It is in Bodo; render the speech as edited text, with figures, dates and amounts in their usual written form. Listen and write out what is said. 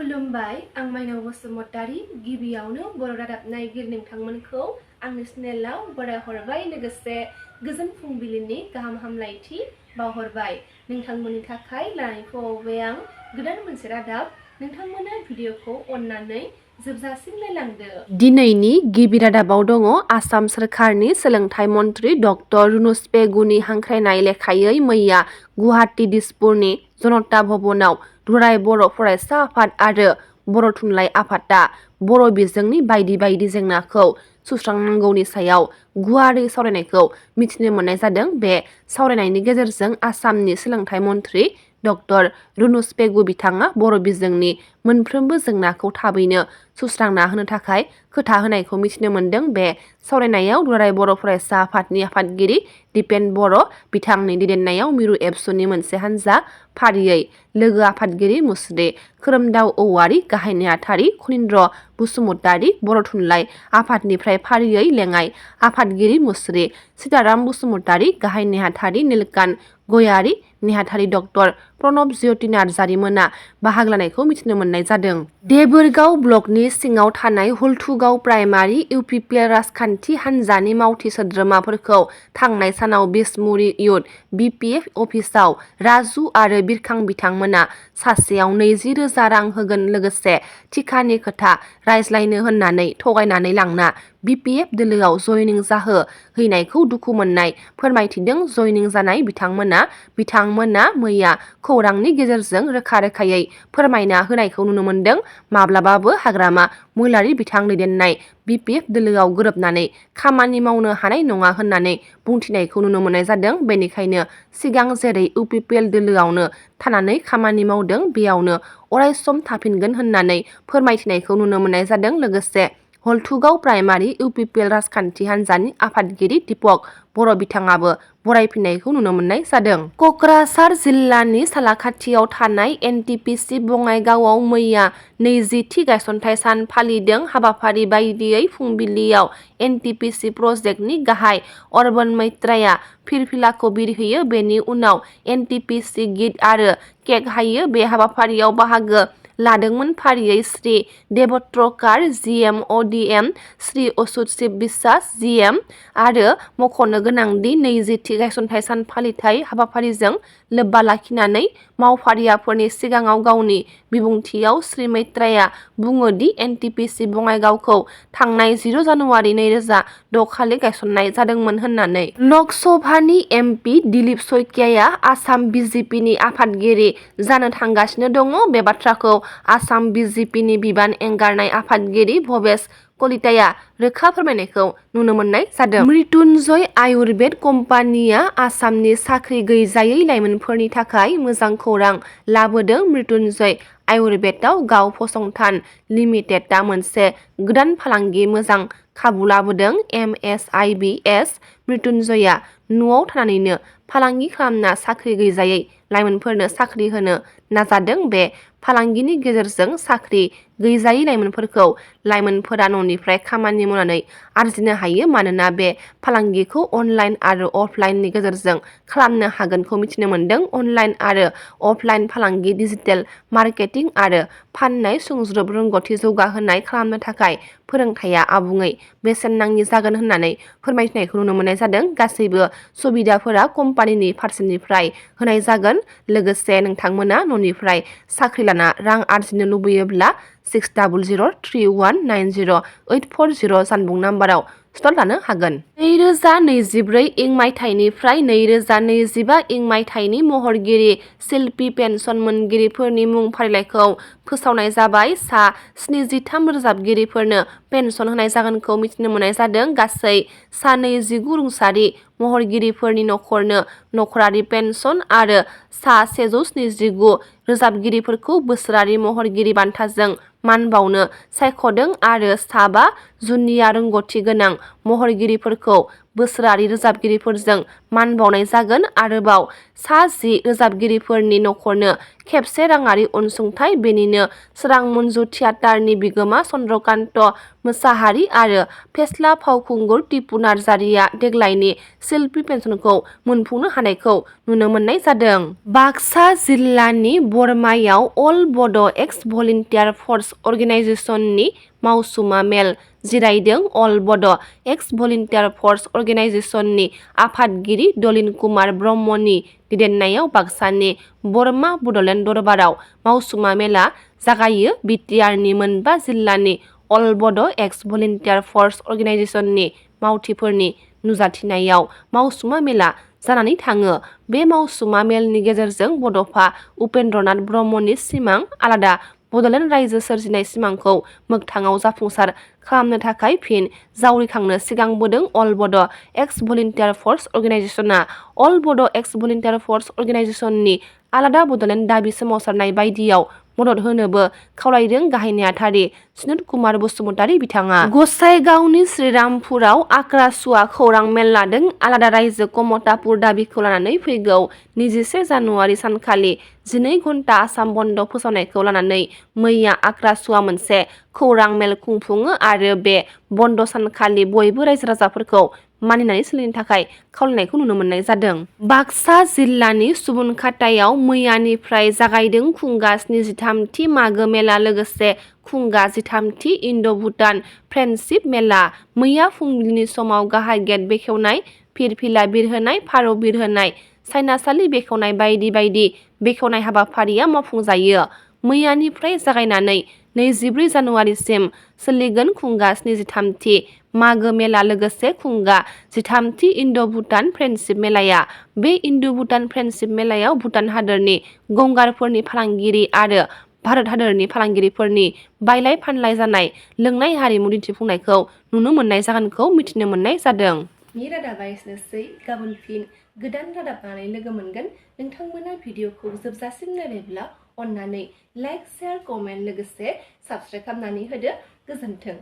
खुलुमबाय आं माइनाव बसुमतारी गिबियावनो बर' रादाब नायगिरि नोंथांमोनखौ आंनि चेनेलाव बरायहरबाय लोगोसे गोजोन फुंबिलिनि गाहाम हामलायथि बावहरबाय नोंथांमोननि थाखाय लानानै फैबाय आं गोदान मोनसे रादाब नोंथांमोना भिडिअखौ अननानै जोबजासिम नायलांदो। दिनैनि गिबि रादाबाव दङ आसाम सोरखारनि सोलोंथाइ मन्थ्रि डक्टर रुनुस पेगुनि हांख्रायनाय लेखायै मैया गुवाहाटी दिसपुरनि जनता भवनाव दुलाराय बर' फरायसा आफाद आरो बर' थुनलाइ आफादा बर' बिजोंनि बायदि जेंनाखौ सुस्रांनांगौनि सायाव गुवारै सावरायनायखौ मिथिनो मोननाय जादों। बे सावरायनायनि गेजेरजों आसामनि सोलोंथाइ मन्थ्रि डक्टर रुनुस पेगु बिथाङा बर' बिजोंनि मोनफ्रोमबो जेंनाखौ थाबैनो सुस्रांना होनो थाखाय खोथा होनायखौ मिथिनो मोन्दों। बे सावरायनायाव दुलाराय बर' फरायसा आफादनि आफादगिरि दिपेन बर' बिथांनि दैदेननायाव मिरु एबसुनि मोनसे हान्जा फारियै लोगो आफादगिरि मुस्रि खोरोमदाव औवारी गाहाय नेहाथारि खनिन्द्र बसुमतारी बर' थुनलाइ आफादनिफ्राय फारियै लेङाइ आफादगिरि मुस्रि सीताराम बसुमतारी गाहाय नेहाथारि नीलकान्त गयारी नेहाथारि डक्टर प्रणब ज्योति नार्जारी मोना बाहागो लानायखौ मिथिनो मोननाय जादों। देबोरगाव ब्लकनि सिङाव थानाय हलथुगाव प्राइमारि इउपिपिएल राजखान्थि हान्जानि मावथि सोद्रोमाफोरखौ थांनाय सानाव बिसमुरि इउथ बिपिएफ अफिसाव राजु आरो बिरखां बिथांमोना सासेयाव 20,000 रां होगोन लोगोसे थिखानि खोथा रायज्लायनो होननानै थगायनानै लांना बिपिएफ दोलोआव जयनिं जाहो हैनायखौ दुखु मोननाय फोरमायथिदों। जयनिं जानाय बिथांमोना मैया खौरांनि गेजेरजों रोखायै फोरमायना होनायखौ नुनो मोन्दों। माब्लाबाबो हाग्रामा महिलारि बिथां दैदेननाय बिपिएफ दोलोआव गोरोबनानै खामानि मावनो हानाय नङा होननानै बुंथिनायखौ नुनो मोननाय जादों। बेनिखायनो सिगां जेरै इउपिपिएल दोलोआवनो थानानै खामानि मावदों बेयावनो अरायसम थाफिनगोन होननानै फोरमायथिनायखौ नुनो मोननाय जादों। लोगोसे हलथुगाव प्राइमारि इउपिपिएल राजखान्थि हान्जानि आफादगिरि दीपक बर' बिथाङाबो बरायफिननायखौ नुनो मोननाय जादों। क'क्राझार जिल्लानि सालाखाथियाव थानाय एनटिपिसि बङाइगावआव मैया 20थि गायसनथाइ सान फालिदों। हाबाफारि बायदियै फुंबिलियाव एनटिपिसि प्रजेक्टनि गाहाय अर्बन मैत्राया फिरफिलाखौ बिरहोयो। बेनि उनाव एनटिपिसि गित आरो केक हायो। बे हाबाफारियाव बाहागो लादोंमोन फारियै श्री देबत्रकार जिएम अडिएम श्री अच्युत शिव बिश्वास जिएम आरो मख'नो गोनांदि 20थि गायसनथाइ सान फालिथाय हाबाफारिजों लोब्बा लाखिनानै मावफारियाफोरनि सिगाङाव गावनि बिबुंथियाव श्री मैत्राया बुङोदि एनटिपिसि बङाइगावखौ थांनाय 10 जानुवारि 2006 खालि गायसननाय जादोंमोन होननानै। लकसभानि एमपि दिलीप शइकियाआ आसाम बिजेपिनि आफादगिरि जानो थांगासिनो दङ। बे बाथ्राखौ आसाम बिजेपिनि बिबान एंगारनाय आफादगिरि भबेश कलिताया रोखा फोरमायनायखौ नुनो मोननाय जादों। मृत्युन्जय आयुर्वेद कम्पानिया आसामनि साख्रि गैजायै लाइमोनफोरनि थाखाय मोजां खौरां लाबोदों। मृत्युन्जय आयुर्वेदआव गाव फसंथान लिमिटेडआ मोनसे गोदान फालांगि मोजां खाबु लाबोदों। MSIBS मृत्युन्जयआ न'आव थानानैनो फालांगि खालामना साख्रि गैजायै लाइमोनफोरनो साख्रि होनो नाजादों। बे फालांगिनि गेजेरजों साख्रि गैजायै लाइमोनफोरा न'निफ्राय खामानि मावनानै आरजिनो हायो। मानोना बे फालांगिखौ अनलाइन आरो अफलाइननि गेजेरजों खालामनो हागोनखौ मिथिनो मोन्दों। अनलाइन आरो अफलाइन फालांगि डिजिटेल मार्केटिं आरो फाननाय सुंज्रोब रोंग'थि जौगाहोनाय खालामनो थाखाय फोरोंथाया आबुङै बेसेन नाङि जागोन होननानै फोरमायथिनायखौ नुनो मोननाय जादों। गासैबो सुबिदाफोरा कम्पानिनि फारसेनिफ्राय होनाय जागोन। लोगोसे नोंथांमोना न'निफ्राय साख्रि लाना रां आरजिनो लुबैयोब्ला 6031909840 जानबुं नाम्बाराव स्लट लानो हागोन। 2024 इं मायथाइनिफ्राय 2025 इं मायथाइनि महरगिरि शिल्पी पेन्सन मोनगिरिफोरनि मुं फारिलाइखौ फोसावनाय जाबाय। सा 73 रोजाबगिरिफोरनो पेन्सन होनाय जागोनखौ मिथिनो मोननाय जादों। गासै सा 29 रुंसारि महरगिरिफोरनि नखरनो नखरारि पेन्सन आरो सा 179 रोजाबगिरिफोरखौ बोसोरारि महरगिरि बान्थाजों मान बावनो सायख'दों आरो सा 5 जुनिया रोंग'थि गोनां महरगिरिफोरखौ बोसोरारि रोजाबगिरिफोरजों मान बावनाय जागोन। आरोबाव सा 10 रोजाबगिरिफोरनि नखरनो खेबसे राङारि अनसुंथाइ। बेनिनो सोरां मन्जु थियेटारनि बिगोमा चन्द्रकान्त मोसाहारि आरो फेस्ला फावखुंगुर टिपु नार्जारिया देग्लायनि शिल्पी पेन्सनखौ मोनफुंनो हानायखौ नुनो मोननाय जादों। बाक्सा जिल्लानि बरमायाव अल बड' एक्स भलन्टियार फर्स अर्गेनाइजेसननि मावसुमा मेल जिरायदों। अल बड' एक्स भलन्टियार फर्स अर्गेनाइजेसननि आफादगिरि दलिन कुमार ब्रह्मनि दैदेननायाव बाक्सानि बरमा बड'लेण्ड दरबाराव मावसुमा मेला जागायो। बिटिआरनि मोनबा जिल्लानि अल बड' एक्स भलन्टियार फर्स अर्गेनाइजेसननि मावथिफोरनि नुजाथिनायाव मावसुमा मेला जानानै थाङो। बे मावसुमा मेलनि गेजेरजों बड'फा उपेन्द्रनाथ ब्रह्मनि सिमां आलादा बड'लेण्ड रायजो सोरजिनाय सिमांखौ मोगथाङाव जाफुंसार खालामनो थाखाय फिन जावरिखांनो सिगांबोदों। अल बड' एक्स भलन्टियार फर्स अर्गेनाइजेसना अल बड' एक्स भलन्टियार फर्स अर्गेनाइजेसननि आलादा बड'लेण्ड दाबि सोमावसारनाय बायदियाव मदद होनोबो खावलायदों। गाहाय नेहाथारि स्नित कुमार बसुमतारी बिथाङा गसाइगावनि श्रीरामपुराव आक्रा सुवा खौरां मेल लादों। आलादा रायजो कमतापुर दाबिखौ लानानै फैगौ 21 जानुवारि सानखालि 12 घन्टा आसाम बन्द फोसावनायखौ लानानै मैया आक्रा सुवा मोनसे खौरां मेल खुंफुङो आरो बे बन्द सानखालि बयबो रायजो राजाफोरखौ मानिनानै सोलिनो थाखाय खावलायनायखौ नुनो मोननाय जादों। बाक्सा जिल्लानि सुबुनखातायाव मैयानिफ्राय जागायदों खुंगा 73थि मागो मेला लोगोसे खुंगा 13थि इन्ड' भुटान फ्रेन्डशिप मेला। मैया फुंबिलिनि समाव गाहाय गेट बेखेवनाय, फिरफिला बिरहोनाय, फारौ बिरहोनाय, साइनासालि बेखेवनाय बायदि बायदि बेखेवनाय हाबाफारिया मावफुंजायो। मैयानिफ्राय जागायनानै 24 जानुवारिसिम सोलिगोन खुंगा 73थि मागो मेला लोगोसे खुंगा 13थि इन्ड' भुटान फ्रेन्डशिप मेलाया। बे इन्ड' भुटान फ्रेन्डशिप मेलायाव भुटान हादोरनि गंगारफोरनि फालांगिरि आरो भारत हादोरनि फालांगिरिफोरनि बायलाय फानलाय जानाय लोंनाय हारिमु दिन्थिफुंनायखौ नुनो मोननाय जागोनखौ मिथिनो मोननाय जादों। नि रादाबा एसेनोसै। गाबोन फिन गोदान रादाब लानानै लोगो मोनगोन। नोंथांमोना भिडिअखौ जोबजासिम नायबायब्ला अन्नानै लाइक, शेयार, कमेन्ट लोगोसे साबस्क्राइब खालामनानै होदो। गोजोन्थों।